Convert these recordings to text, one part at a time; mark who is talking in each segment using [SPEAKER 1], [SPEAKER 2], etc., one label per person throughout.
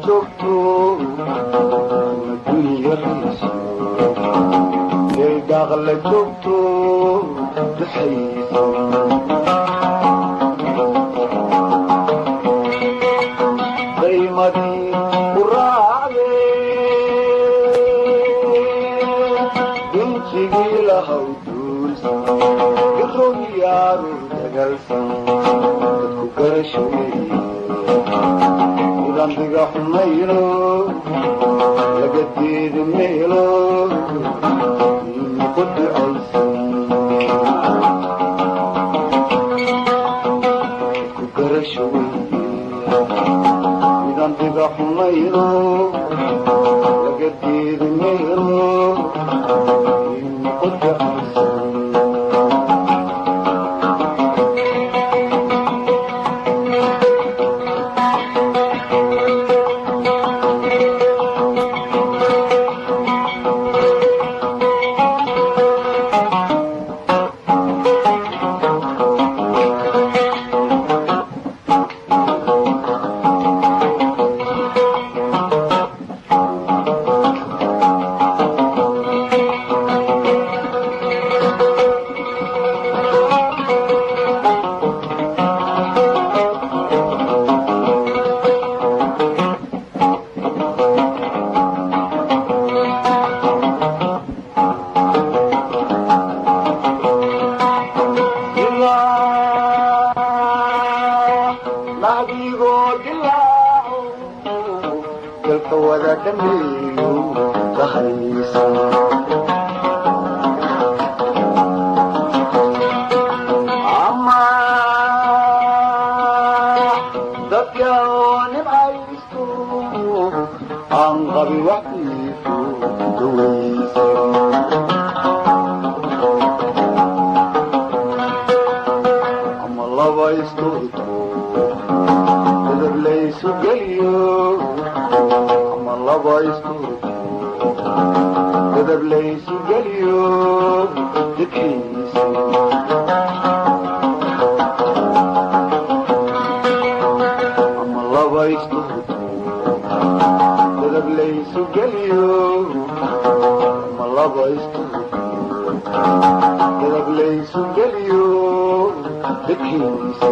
[SPEAKER 1] Joogto, Garayso geeldaaq la joogto duxayso daymadii ku raacde dinjigii lahaw duulsan garogyaaru dagalsan dadku garasho weeye midaan diga xumayno laga diidi meelo ku ducaysan dadku garasho weeye midaan diga xumayno laga diidi meelo ku ducaysan. Mahdigoo dilaaco dalka wada dhameeyo kahaysan ama dadka oo nimcaysto aan qabi waxdiisu dawaysan ama laba isturto edab laysu geliyo ama laba isturto edab laysu geliyo didkiisa ama laba isturto edab laysu geliyo ama laba isturto edab laysu geliyo didkiisa.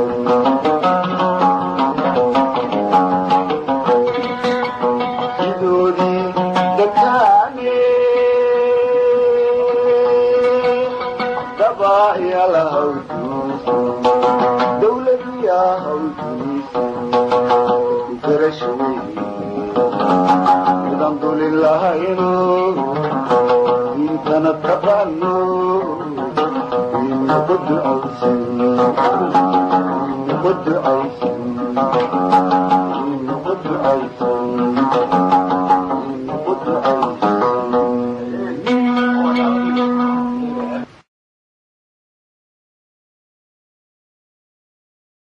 [SPEAKER 1] Sidoodii dakaane dabaayala hawduusan dawladiyaa hawduusan dadku garasho weeye midaan dulin lahayno diintana taqaano ina ku ducaysan ina ku ducaysan.